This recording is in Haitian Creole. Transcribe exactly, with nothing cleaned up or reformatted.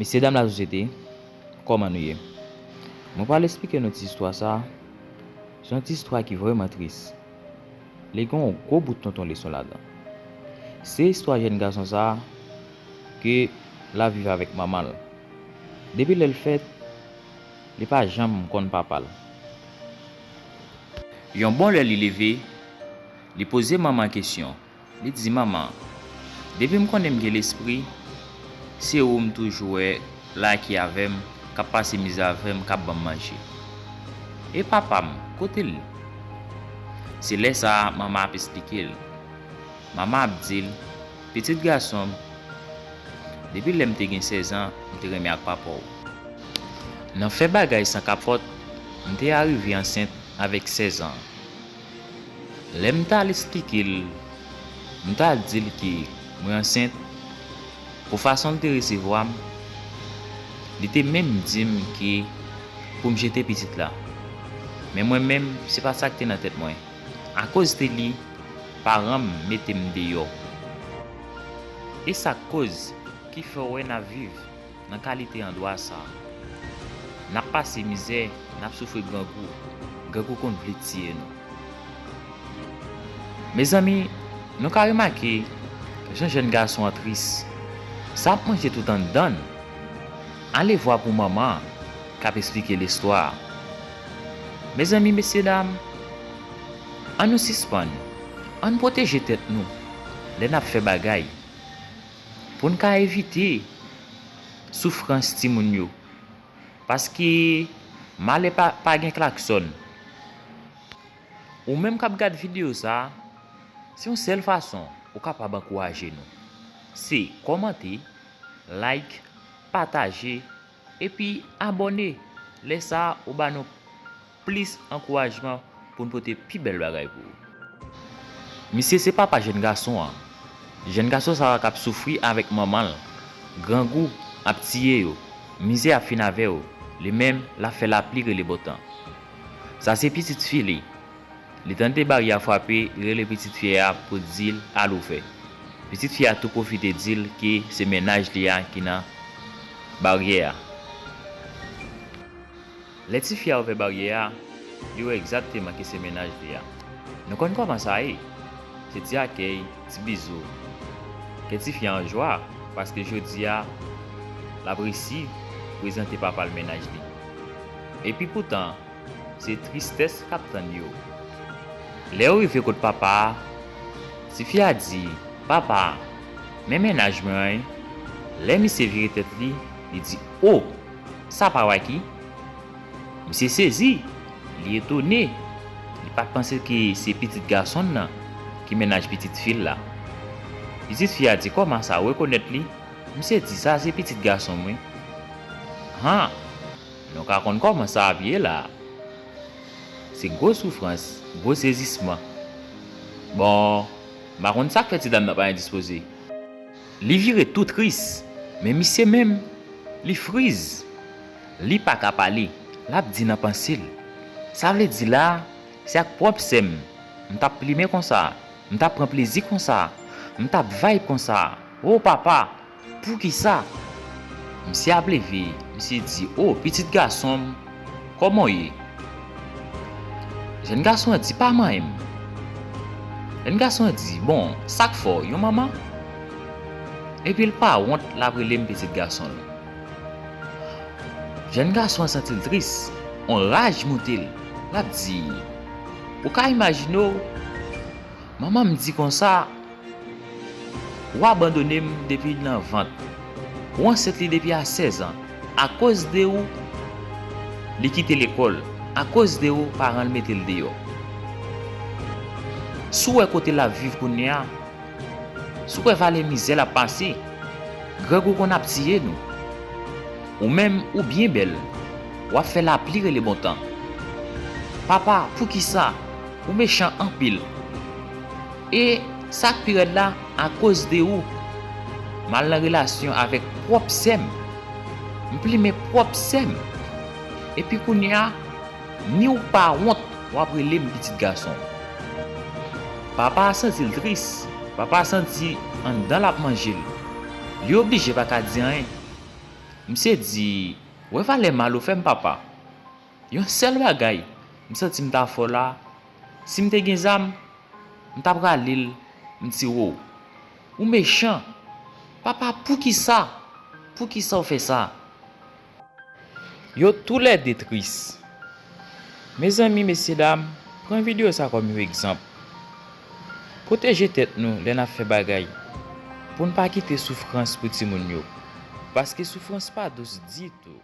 Mesye dam lasosyete, kòman nou ye? Mwen pral esplike nou ti istwa sa. Se yon ti istwa ki vrèman tris. Li gen yon gwo bout tonton leson ladan. Se istwa jèn gason sa ke l ap viv avèk manman l. Depi lè l fèt, li pa janm konn papa l. Yon bon lè li leve, li poze manman kesyon. Li di, "Manman, depi m konnen m gen lespri, se ou m toujou wè la ki avè m, k ap pase mizè avè m, k ap ban m manje. E papa m, kote l?" Se lè sa a manman ap esplike l. Manman ap di l, "Pitit gason m, depi lè m te gen sèz an, m te renmen ak papa w. Nan fè bagay san kapòt, m te arive ansent avèk sèz an." Lè m t al esplike l, m t al di l ke mwen ansent, pou fason l te resevwa m, li te menm di m ke pou m jete pitit la. Men mwen menm, se pa sa k te nan tèt mwen. Akoz de li, paran m mete m deyò. E sa k koz ki fè w wè n ap viv nan kalite andwa sa a. N ap pase mizè, n ap soufri grangou, grangou konn vle tiye nou. Mezanmi, nou ka remake jan jèn gason an tris. Sa ap manje tout anndan l. Ale vwa pou manman an k ap esplike listwa a. Mezanmi, mesye dam, ann nou sispann, ann pwoteje tèt nou lè n ap fè bagay, pou n ka evite soufrans timoun yo. Paske malè pa, pa gen klaksòn. Ou menm k ap gad videyo sa a, se yon sèl fason ou kapab ankouraje nou. Se kòmante, like, pataje, epi abòne. Lè sa a, ou ba nou plis ankourajman pou n pote pi bèl bagay pou ou. Misye se papa jèn gason an. Jèn gason sa a k ap soufri avèk manman l. Grangou ap tiye yo. Mizè ap fin avè yo. Li menm, l ap fè lapli rele bon tan. Sa se pitit fi li. Li tande baryè a frape, li rele pitit fi a pou di l al ouvè. Pitit fi a tou pwofite di l ke se mennaj li a ki nan baryè a. Lè tifi a ouvè baryè a, li wè egzakteman ke se mennaj li a. Nou konn kòman sa ye. Se ti akèy, ti bizou. Kè tifi a an jwa, paske jodi a, l ap resi prezante papa l mennaj li. Epi poutan, se tristès k ap tann yo. Lè yo rive kot papa a, tifi a di, "Papa, men mennaj mwen an wi." Lè misye vire tèt li, li di, "O, sa pa Waky?" Misye sezi, li etone, li pa t panse ke se pitit gason l nan ki mennaj pitit fi l la. Pitit fi a di, "Kòman sa, ou rekonèt li?" Misye di, "Sa se pitit gason m wi." Han! Nou ka konn kòman sa ap ye la. Se gwo soufrans, gwo sezisman. Bon, m pa konn sa k fè ti dam nan pa endispoze. Li vire tou tris, men misye menm, li friz. Li pa ka pale, l ap di nan panse l. Sa vle di la, se ak pwòp sè m, m t ap plimen konsa. M t ap pran plezi konsa. M t ap vibe konsa. O papa, poukisa? Misye ap leve, misye di, "O, pitit gason m, kòman w ye?" Jèn gason an di, "Pa manyen m." Jèn gason an di, "Bon, sa k fè w, yon manman?" Epi l pa wont, l ap rele m pitit gason l. Jèn gason an santi l tris, on raj moute l. L ap di, "Ou ka imajine w, manman m di konsa, ou abandone m depi nan vant. Ou ansent li depi a sèz an. Akoz de ou, li kite lekòl. Akoz de ou, paran l mete l deyò. Si w wè kote l ap viv kounye a, si w wè valè mizè l ap pase, grangou konn ap tiye nou. Ou menm, ou byen bèl. W ap fè lapli rele bon tan. Papa, poukisa? Ou mechan anpil. E sa k pi rèd la, akoz de ou, m al nan relasyon avèk pwòp sè m. M plimen pwòp sè m. Epi kounye a, ni w pa wont, w ap rele m pitit gason w." Papa a santi l tris. Papa a santi anndan l ap manje l. Li oblije pa ka di anyen. Misye di, "Wè valè mal ou fè m, papa. Yon sèl bagay, m santi m ta fè w la, si m te gen zam, m ta prale l, m tire w. Ou mechan. Papa, poukisa? Poukisa w fè sa?" Yo toulède tris. Mezanmi, mesyedam, pran videyo sa kòm yon egzanp. Pwoteje tèt nou lè n ap fè bagay, pou n pa kite soufrans pou timoun yo, paske soufrans pa dous ditou.